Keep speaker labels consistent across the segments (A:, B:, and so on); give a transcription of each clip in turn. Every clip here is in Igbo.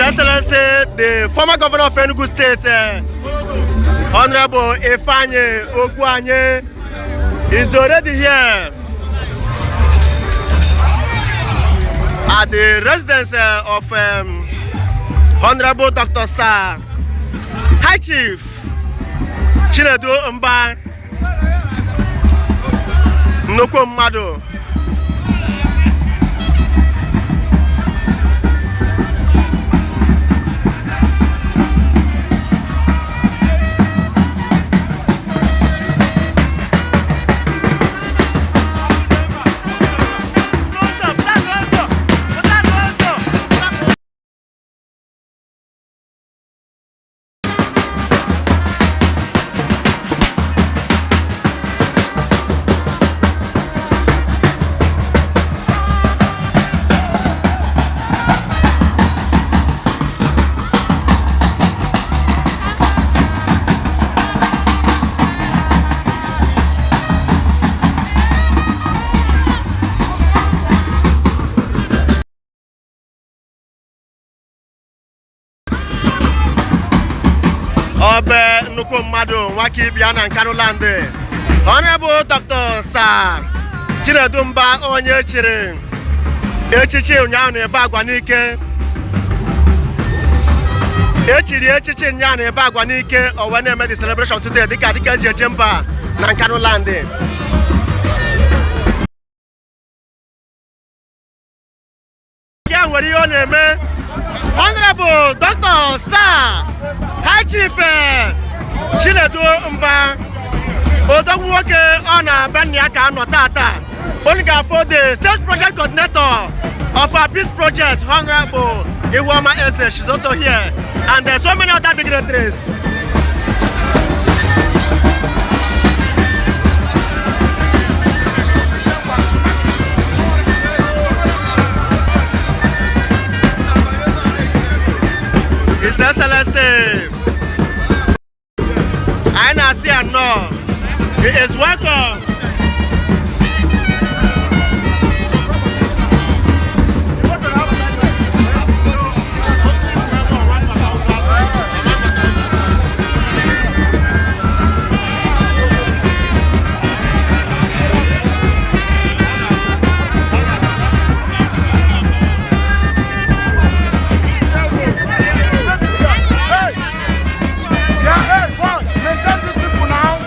A: Excellency, the former governor of Enugu State, Honorable Ifeanyi Ugwuanyi, is already here at the residence of Honorable Dr. Sir High Chief Chinedu Mba, nnukwu mmadụ. Ọ bụ nnukwu mmadụ nwaka ibia na Nkanu land, Honorable Dr. Sir Chinedu Mba, onye chiri echichi ụnyaahụ na Ibagwa Nike. Echiri echichi ụnyaahụ na Ibagwa Nike, o wee na-eme the celebration today dịka eji eje mba na Nkanu land. Ya nwere ihe ọ na-eme. Honorable Dr. Sir High Chief Chinedu Mba, odogwu nwoke, ọ na-be nna ya ka anọ tata. Unu ga-afụ the state project coordinator of our peace project, Honorable Ihuoma Eze. She's also here, and there's so many other dignitaries. His Excellency, anyị na-asị ya nnọọ. He is welcome.
B: Hey! Yeah, hey, boy, maintain these people now.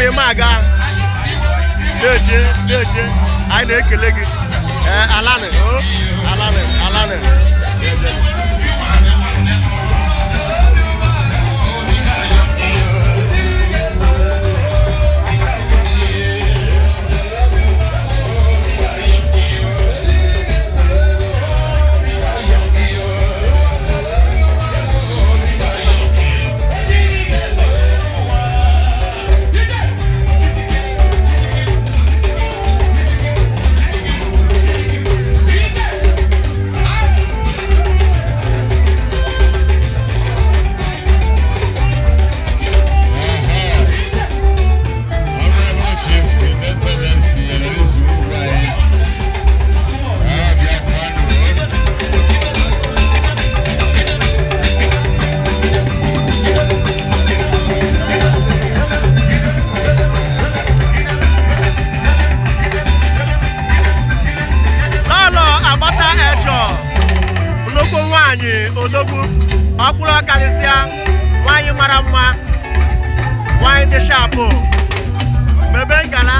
A: bụ ime aga na-eje na-eje. Anyị na-ekele gị. Ee, alanị o alanị alanị. Eje.
B: Honorable Chief, His Excellency, Elise Uruguay, Abia Kwano.
A: Lọlọ agbata ejọ, nnukwu nwanyị odogwu, ọkpụrụ karịsịa, nwanyị mara mma, nwanyị dị sharp, mebe ngala.